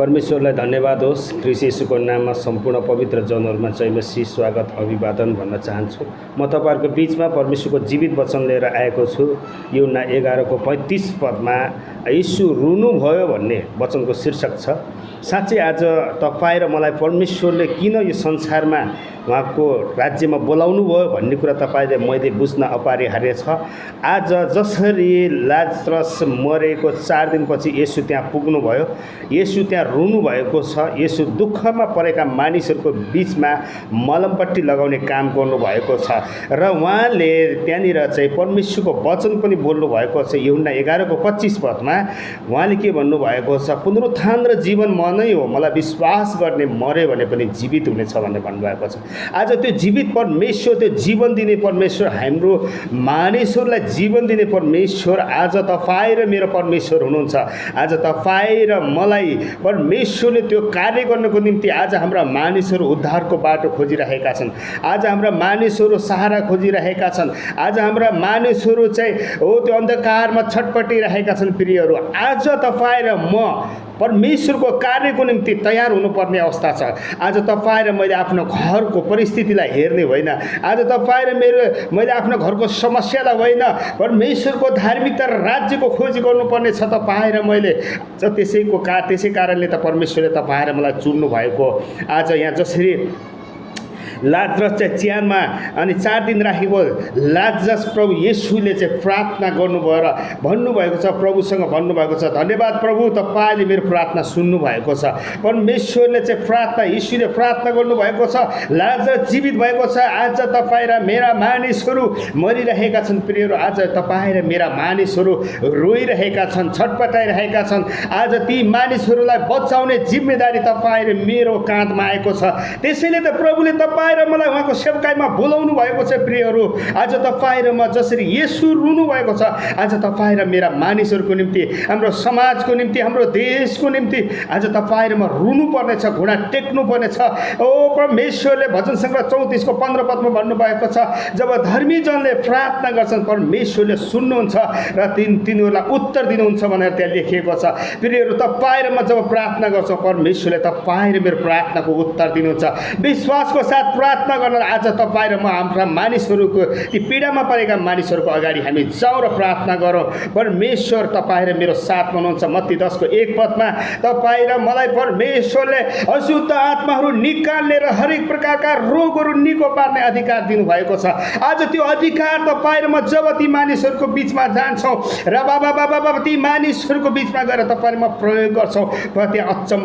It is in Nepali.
परमेश्वरलाई धन्यवाद होस्। ख्रीष्ट येशूको नाममा सम्पूर्ण पवित्र जनहरूमा जयमसी स्वागत अभिवादन भन्न चाहन्छु। म तपाईँहरूको बिचमा परमेश्वरको जीवित वचन लिएर आएको छु। यूहन्ना 11को 35 पदमा येशू रुनुभयो भन्ने वचनको शीर्षक छ। साँच्चै आज तपाईँ र मलाई परमेश्वरले किन यो संसारमा उहाँको राज्यमा बोलाउनु भयो भन्ने कुरा तपाईँले मैले बुझ्न अपरिहार्य छ। आज जसरी लाजरस मरेको 4 दिनपछि येशू त्यहाँ पुग्नुभयो, येशू त्यहाँ रुनु भएको छ, येशू दुःखमा परेका मानिसहरूको बिचमा मलमपट्टि लगाउने काम गर्नुभएको छ र उहाँले त्यहाँनिर चाहिँ परमेश्वरको वचन पनि बोल्नु भएको छ। यूहन्ना 11को 25 पदमा उहाँले के भन्नुभएको छ, पुनरुत्थान र जीवन म नै हो, मलाई विश्वास गर्ने मर्यो भने पनि जीवित हुनेछ भनेर भन्नुभएको छ। आज त्यो जीवित परमेश्वर, त्यो जीवन दिने परमेश्वर, हाम्रो मानिसहरूलाई जीवन दिने परमेश्वर आज तपाईँ र मेरो परमेश्वर हुनुहुन्छ। आज तपाईँ र मलाई परमेश्वरले त्यो कार्य गर्नको निम्ति आज हाम्रा मानिसहरू उद्धारको बाटो खोजिरहेका छन्। आज हाम्रा मानिसहरू सहारा खोजिरहेका छन्। आज हाम्रा मानिसहरू चाहिँ त्यो अन्धकारमा छटपटिरहेका छन्। प्रियहरू, आज तपाईँ र म परमेश्वरको कार्यको निम्ति तयार हुनुपर्ने अवस्था छ। आज तपाईँ र मैले आफ्नो घरको परिस्थितिलाई हेर्ने होइन, आज तपाईँ र मैले आफ्नो घरको समस्यालाई होइन, परमेश्वरको धार्मिकता र राज्यको खोजी गर्नुपर्ने छ तपाईँ र मैले। त्यसै कारणले त परमेश्वरले तपाईँ र मलाई चुन्नु भएको। आज यहाँ जसरी लाजरस चाहिँ च्यानमा अनि 4 दिन राखेको लाजरस प्रभु येशूले चाहिँ प्रार्थना गर्नुभयो र भन्नुभएको छ, प्रभुसँग भन्नुभएको छ, धन्यवाद प्रभु, तपाईँले मेरो प्रार्थना सुन्नुभएको छ। परमेश्वरले चाहिँ प्रार्थना, येशूले प्रार्थना गर्नुभएको छ, लाजरस जीवित भएको छ। आज तपाईँ र मेरा मानिसहरू मरिरहेका छन्। प्रियहरू, आज तपाईँ र मेरा मानिसहरू रोइरहेका छन्, छटपटाइरहेका छन्। आज ती मानिसहरूलाई बचाउने जिम्मेदारी तपाईँ र मेरो काँधमा आएको छ। त्यसैले त प्रभुले तपाईँ र मलाई उहाँको सेवकाईमा बोलाउनु भएको छ। प्रियहरू, आज तपाईँ र म जसरी येशू रुनु भएको छ, आज तपाईँ र मेरा मानिसहरूको निम्ति, हाम्रो समाजको निम्ति, हाम्रो देशको निम्ति आज तपाईँ र म रुनु पर्नेछ, घुँडा टेक्नु पर्नेछ। ओ परमेश्वरले भजन सङ्ग्रह 34को 15 पदमा भन्नुभएको छ, जब धर्मीजनले प्रार्थना गर्छन् परमेश्वरले सुन्नुहुन्छ र तिनीहरूलाई उत्तर दिनुहुन्छ भनेर त्यहाँ लेखिएको छ। प्रियहरू, तपाईँ र म जब प्रार्थना गर्छौँ परमेश्वरले तपाईँ र मेरो प्रार्थनाको उत्तर दिनुहुन्छ। विश्वासको साथ प्रार्थना गर्न आज तपाईँ र म हाम्रा मानिसहरूको, ती पीडामा परेका मानिसहरूको अगाडि हामी जाउँ र प्रार्थना गरौँ। परमेश्वर तपाईँ र मेरो साथ हुनुहुन्छ। मत्ती 10को 1 पदमा तपाईँ र मलाई परमेश्वरले अशुद्ध आत्माहरू निकाल्ने र हरेक प्रकारका रोगहरू निको पार्ने अधिकार दिनुभएको छ। आज त्यो अधिकार तपाईँ र म जब ती मानिसहरूको बिचमा जान्छौँ र बाबा ती मानिसहरूको बिचमा गएर तपाईँ र म प्रयोग गर्छौँ, त्यहाँ अचम्म